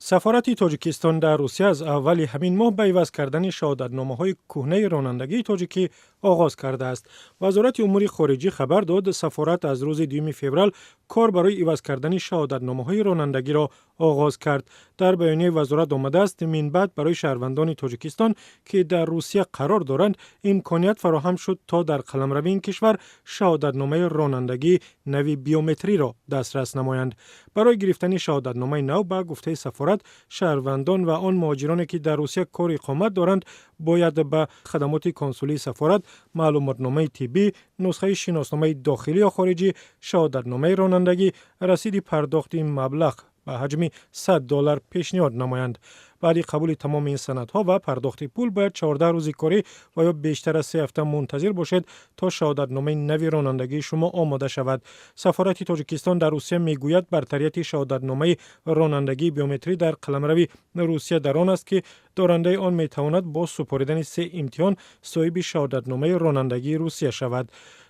Сафорати Тоҷикистон дар Русия аз аввали ҳамин моҳ ба иваз кардани шаҳодатномаҳои кӯҳнаи ронандагии тоҷикӣ оғоз кардааст. Вазорати умури хориҷӣ хабар дод, сафорат аз рӯзи 2 феврал кор барои иваз кардани шаҳодатномаҳои ронандагиро оғоз кард. Дар баёнияи вазорат омадааст, минбаъд барои шаҳрвандони Тоҷикистон, ки дар Русия қарор доранд, имконият фароҳам шуд, то дар қаламрави ин кишвар шаҳодатномаи ронандагии нави биометриро дастрас намоянд. Барои гирифтани шаҳодатномаи нав, ба гуфтаи сафорат, шаҳрвандон ва он муҳоҷироне, ки дар Русия кор иқомат доранд, бояд ба хадамоти консулии сафорат маълумотномаи тиббӣ, нусхаи шиносномаи дохилӣ ё хориҷӣ, шаҳодатномаи ронандагӣ, расиди пардохти маблағ ба ҳаҷми 100 доллар пешниҳод намоянд. Баъди қабули тамоми ин санадҳо ва пардохти пул бояд 14 рӯзи корӣ ва ё бештар аз 3 ҳафта мунтазир бошед, то шаҳодатномаи нави ронандагии шумо омода шавад. Сафорати Тоҷикистон дар Русия мегӯяд, бартарияти шаҳодатномаи ронандагии биометрӣ дар қаламрави Русия дар он аст, ки дорандаи он метавонад бо супоридани се имтиҳон соҳиби шаҳодатномаи ронандагии Русия шавад.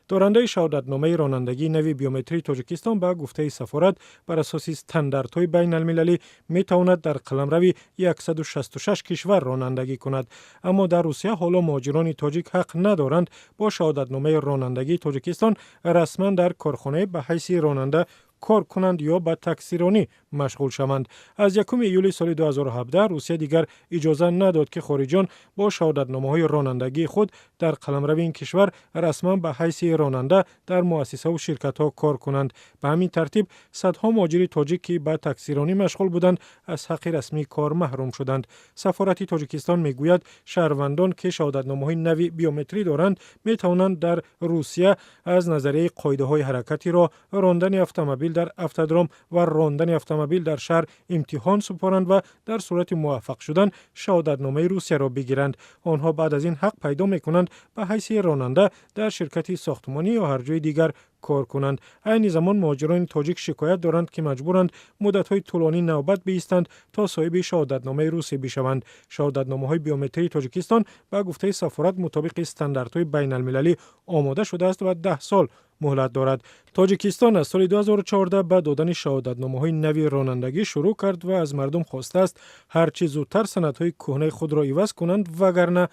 Дорандаи шаҳодатномаи ронандагии нави биометрии Тоҷикистон, ба гуфтаи сафорат, бар асоси стандартҳои байналмилалӣ метавонад дар қаламрави 166 кишвар ронандагӣ кунад. Аммо дар Русия ҳоло муҳоҷирони тоҷик ҳақ надоранд бо шаҳодатномаи ронандагии Тоҷикистон расман дар корхонае ба ҳайси ронанда кор кунанд ё ба таксиронӣ машғул шаванд. Аз 1 июли соли 2017 Русия дигар иҷоза надод, ки хориҷиён бо шаҳодатномаҳои ронандагии худ дар қаламрави ин кишвар расман ба ҳайси ронанда дар муассисаву ширкатҳо кор кунанд. Ба ҳамин тартиб, садҳо муҳоҷири тоҷик, ки ба таксиронӣ машғул буданд, аз ҳаққи расмии кор маҳрум шуданд. Сафорати Тоҷикистон мегӯяд, шаҳрвандон, ки шаҳодатномаҳои нави биометрӣ доранд, метавонанд дар Русия аз назарияи қоидаҳои ҳаракати роҳ, рондани автомобил дар автодром ва рондани автомобил дар шаҳр имтиҳон супоранд ва дар сурати муваффақ шудан шаҳодатномаи Русияро бигиранд. Онҳо баъд аз ин ҳақ пайдо мекунанд ба ҳайси ронанда дар ширкати сохтмонӣ ё ҳар ҷои дигар кор кунанд. Айни замон муҳоҷирони тоҷик шикоят доранд, ки маҷбуранд муддатҳои тӯлонӣ навбат биистанд, то соҳиби шаҳодатномаи русӣ бишаванд. Шаҳодатномаҳои биометрии Тоҷикистон, ба гуфтаи сафорат, мутобиқи стандартҳои байналмилалӣ омода шудааст ва 10 сол муҳлат дорад. Тоҷикистон аз соли 2014 ба додани шаҳодатномаҳои нави ронандагӣ шурӯъ кард ва аз мардум хостааст, ҳар чӣ зудтар санадҳои кӯҳнаи худро иваз кунанд, вагарна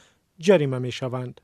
ҷарима мешаванд.